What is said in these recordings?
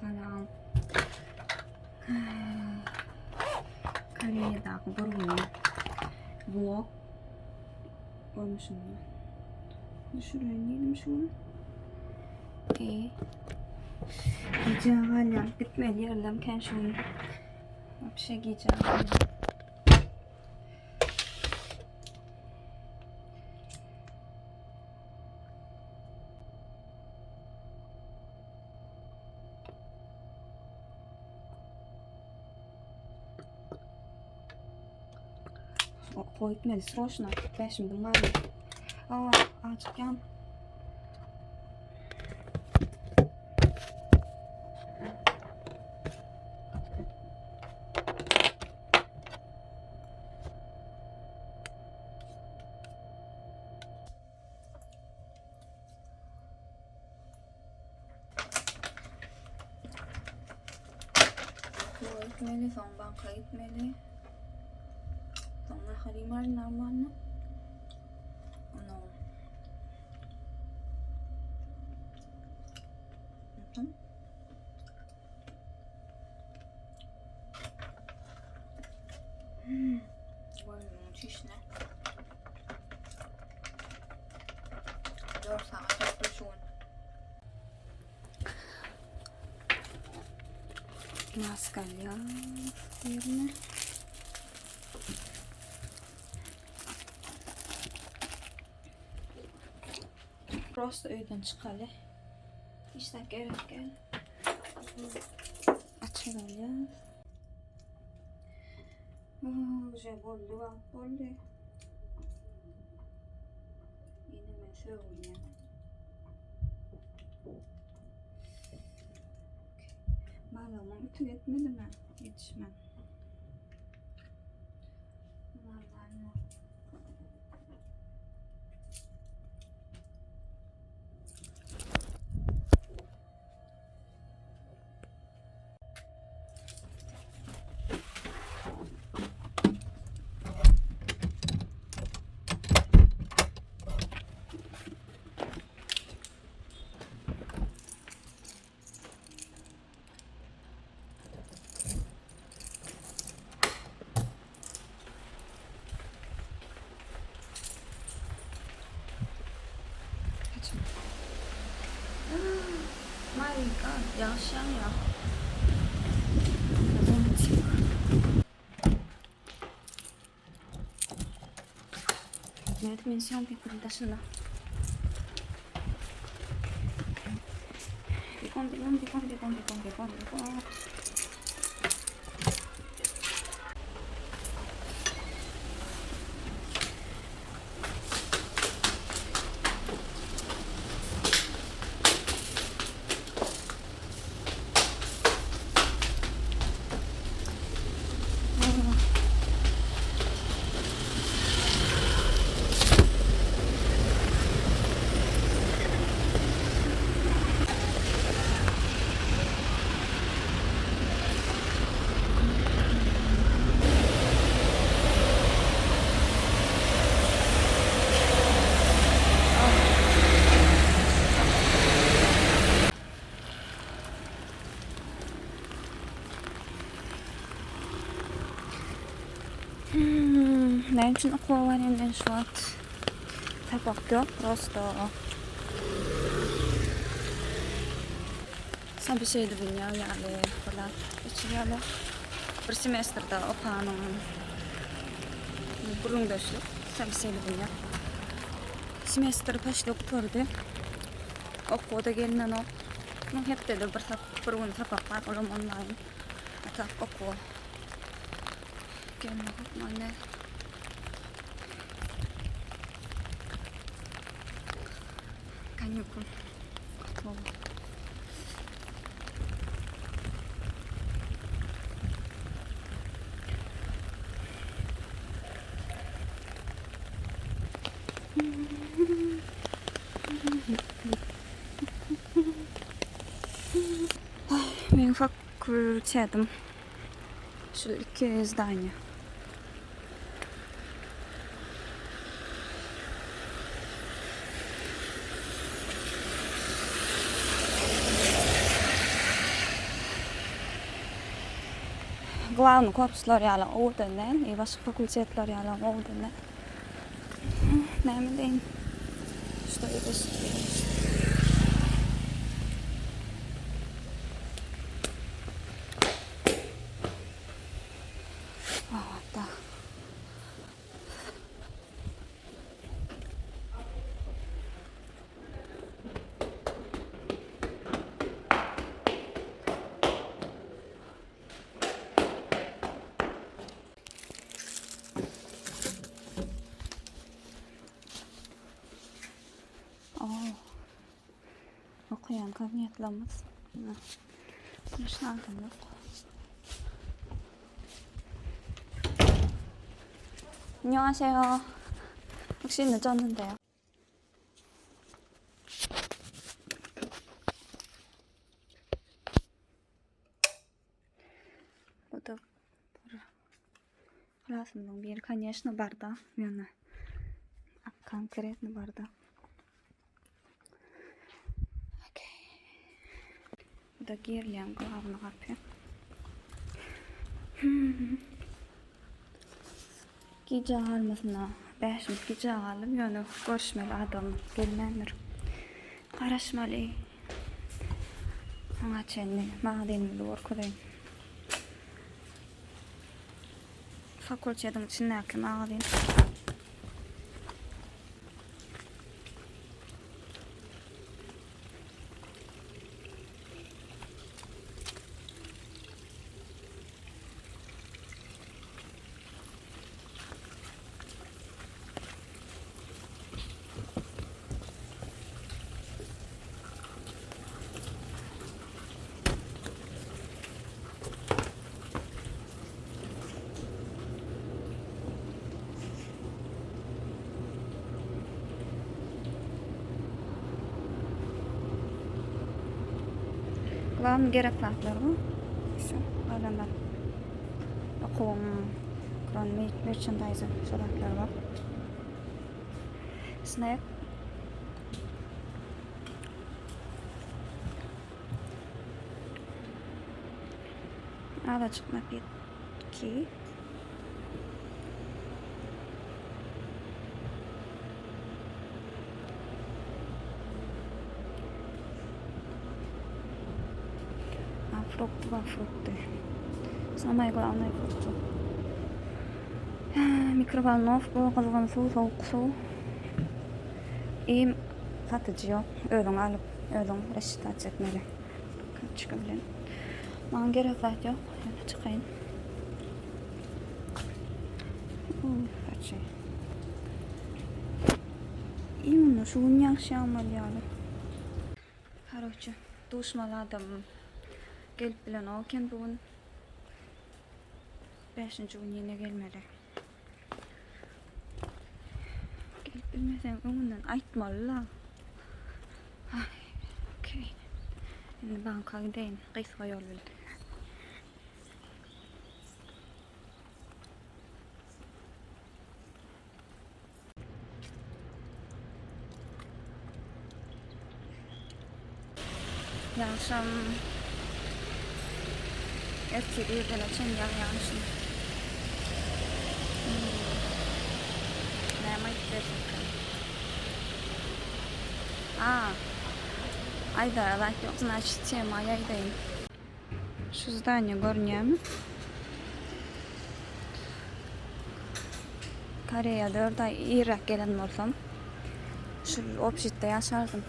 Salam. Koreýadaky bir günüm vlog görnüşinde düşüreýin diýdim şu gün. Eee. Gijä galýan gitmeli ýerlerim kän şu gün. Wapşe gijä galýan. Okuwa gitmeli sroçno. Bäşimden galdy. Aa, acykýan. Okuwa gitmeli, soň banka gitmeli. Soň nahar iýmeli normalny. Ondan Hmm. Boýnuň çişine. 4 sagat ýatdym şu gün. Maska alýar ýerine. Prosta öýden çykaly. Hiç zat gerek däl. Açar alýar. Uje boldy wagt boldy. Ýene men sögünýän. Balagymam ütük etmedim ha, ýetişmän. Normalno. My God, ýagyş ýagýar. Nädip men syýom paperyň daşynda. Begom, begom, begom, begom, begom, begom, begom. Näme üçin okuwa barýan men şu wagt? Sapak ýok, prosto sobesedowaniýa ýaly bir zat geçirýärler. Bir semestrde okanyň gürrüňdeşlik, sobesedowaniýa. Semestr paşda gutardy. Okuwa-da gelinenok. Muň hepdede bir sap bir gün sapak bar, olam onlaýn. A tak okuwa gelmek hökman däl. Kanikul. Gotowy. Meň fakultetim şu iki zdaniýa. Glawny korpuslar ýaly owadan däl, i başga fakultetler ýaly owadan däl. Näme diýin? Что есть, есть. Вот, Oh. Okaýan kabinetlerimiz. Başga adam ýok. 안녕하세요. 혹시 늦었는데요. Bu-da bir klasymyzyň biri, koneşno, barda. Ýöne konkretno barda. Okey. Bu-da girilýän glawny gapy. Gijä galmasyna 5 minut gijä galdym, ýöne görüşmeli adam gelmändir. Garaşmaly. Oňa çenli magazynymyzy görkezeýin. Fakultetiň içindäki magazyn. Glavny gerek zatlar bu. Şu galanlar. Okuwyň kron merchandise şu zatlar bar. Snack. Azajyk napitki. A, frukty bar, frukty. Samое главное frukty. Mikrovolnovka, gyzgyn suw, sowuk suw. Iým satyjy ýok. Özüň alyp, özüň rassçitasiýa etmeli. Kartoçka bilen. Maňa gerek zat ýok. Ýöne çykaýyn. Saçy. Iýunda şu gün ýagyş ýagmaly ýaly. Karoçe, duşmaly adamym gelip bilenok eken bu gün. Bäşinji gün ýene gelmeli. Gelip bilmeseň öňünden aýtmaly-la. Ay, okey. Indi banka gideýin, gysga ýol bilen. Ýagşam ertir irdene çenli ýagýarmyşyn. Näme aýdyp berjekkäm? A, aýdara zat ýok, значит tema aýdaýyn. Şu zdaniýe görünýärmi? Koreýa 4 aý irräk gelen bolsam, şu obşitde ýaşardym.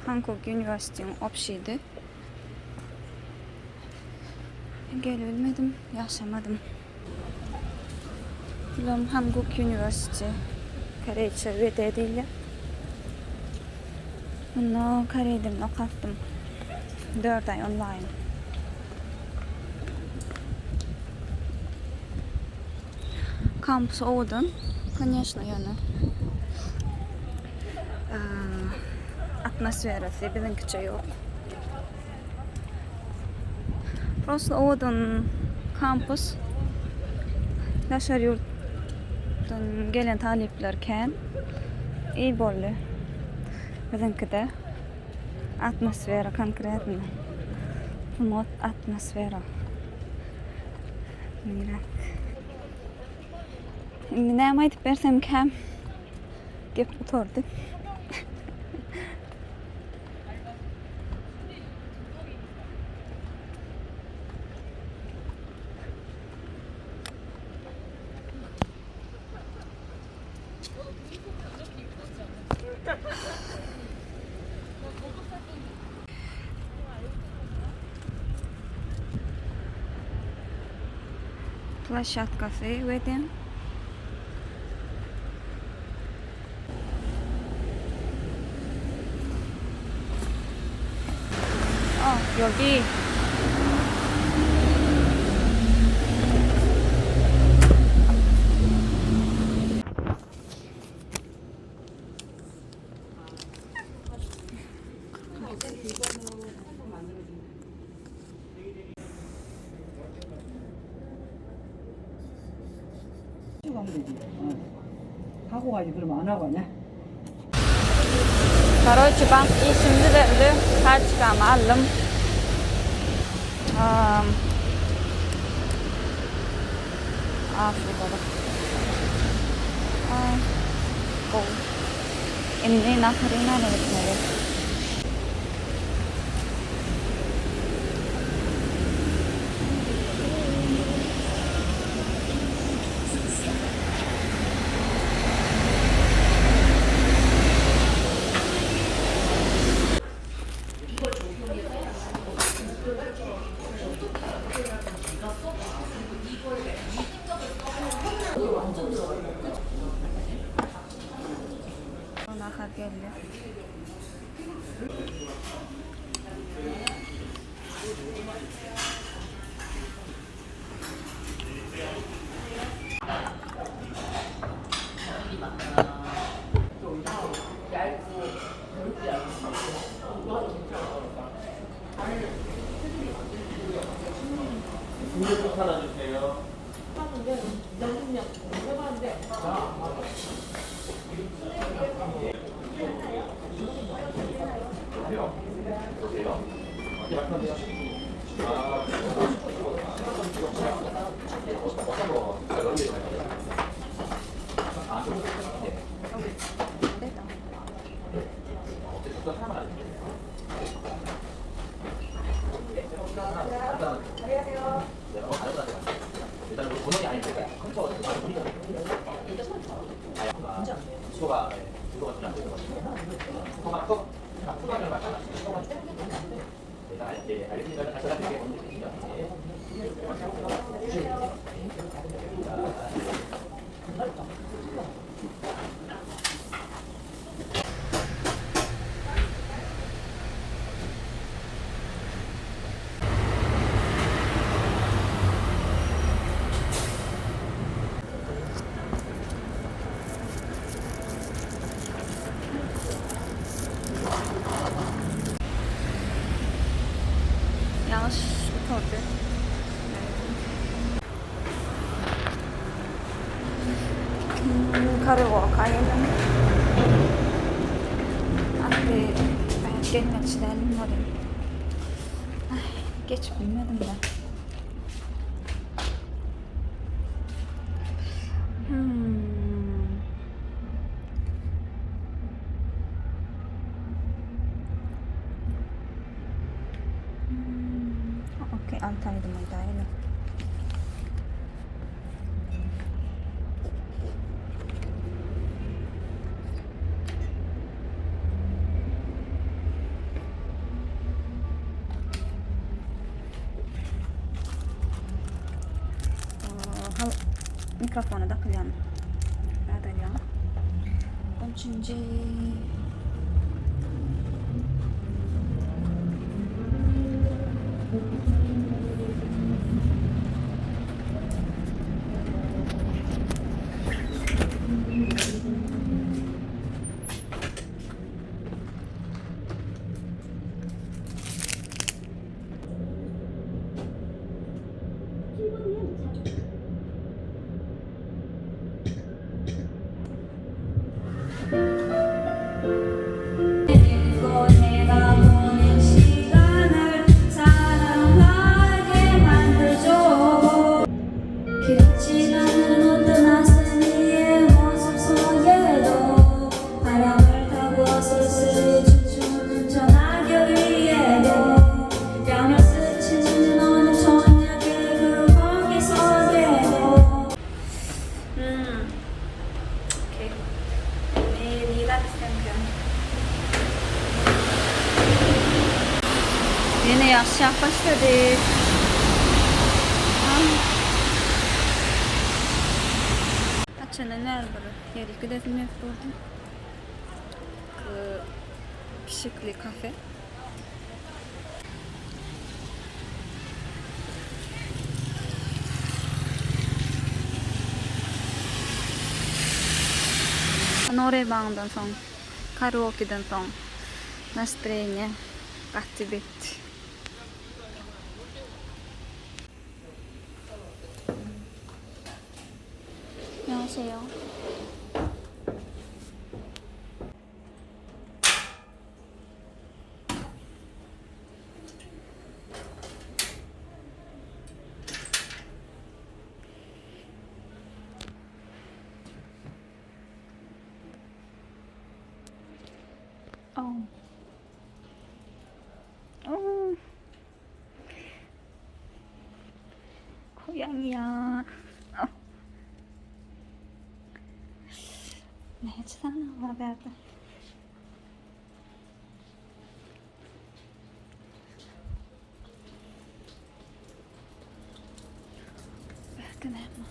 Hankuk University-iň obşidi. Gelebilmedim, ýaşamadym. Bulam Hanguk University. Koreýçe WD diýilýär. Munda koreý dilini okapdym. 4 aý onlaýn. Kampus owadan, koneşno, ýöne atmosferasy biziňkiçe ýok. Prosta owadan kampus. Daşary ýurtdan gelen talyplar kän. Iyi boldy. Biziňkide atmosfera konkretno. Sungat atmosfera. Niräk? Indi näme aýdyp bersemkäm? Gep gutardy. Plaşatkasy we dem. 어, 여기 하면 되지. 어. 하고 가지 그러면 안 하고 하냐? Karoçi bank işim düzeldi. Kartçikamy aldym. Afrikada. Ay, gowy. Indi nahar iýmäne gitmeli. Nahar geldi. 하나 주세요. Ýagyş gutardy. Karaoke geldim. Asly ben gelmekçi däldim welin. Ay, geçip bilmedim de. Hmm. Okey, Antalya'da aýdaýaly. Mikrofona dakylýan zat alýan. Üçünji Ýene ýagyş ýagyp başlady. Haçandan bäri bir ýere gidesim gelip durdy. Pişikli kafe. Norebaňdan soň, karaokeden soň nastreniýe gaty bet. 안녕하세요. 어. 어. 고양이야. 어. Näçe sany bar bärde? Bärde näme?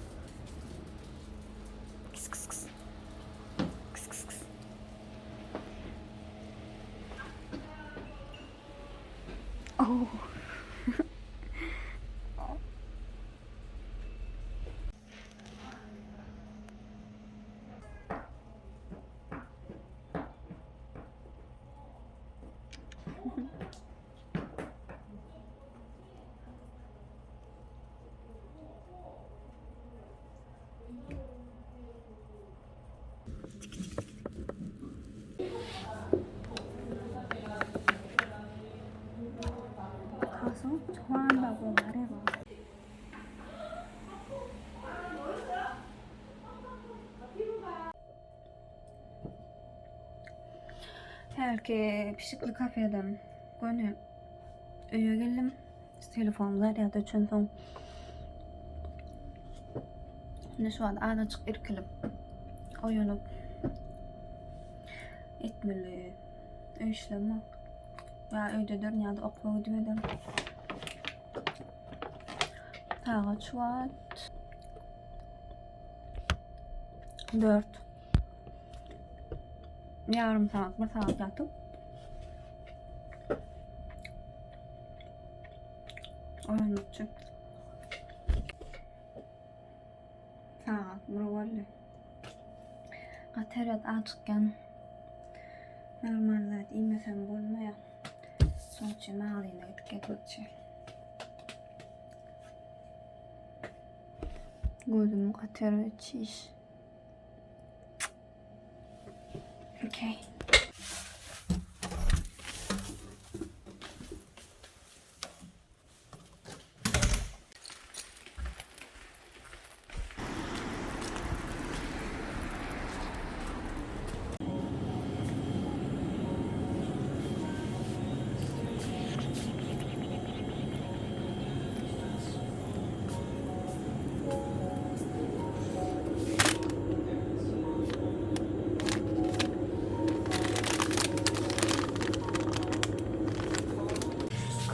Kys kys kys. Kys kys kys. Oh. 가서 좋아한다고 말해봐. Hälki pişikli kafeden göni öýe geldim. Telefonum zarýady öçensoň. Indi şu wagt azajyk irkilip oýanyp etmeli öý işlerim bar. Ýa öýde ederin ýa-da okuwa gidip ederin. Sagat şu wagt 4. Ýarym sagat, bir sagat ýatyp oýanmakçy. Sagat bir boldy. Gaty erbet ajykýan. Normal zat iýmesem bolmaýar. Şonuň üçin magazyna gidip gelmekçi. Gözüm gaty erbet çiş. Okey.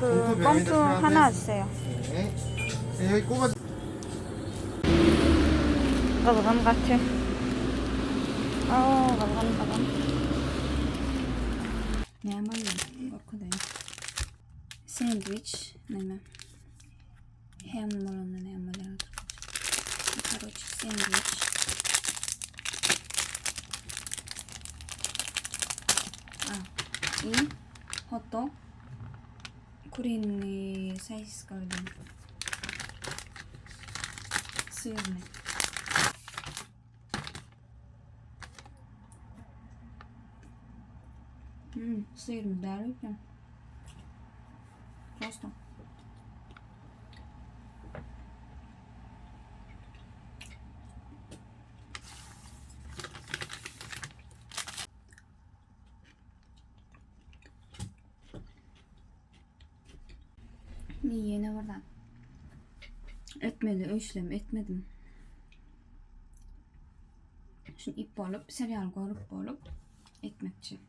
그 봉투 봉투 하나 주세요. 네. 네, 여기 꼽아. Gyzgyn gaty. Oo, gyzgyn gyzgyn. Näme alýan? Görkezeýin. Sendwiç näme? Hem bolanda näme bolýar? Короче, sendwiç. А, и hot-dog. Kurinny sosiska bilen. Syrny. Hmm, syrny däl öýdýän. Prosto. Ýene bir zat. Etmeli öýşlem etmedim. Şuny iýip bolup, serial görüp bolup etmekçi.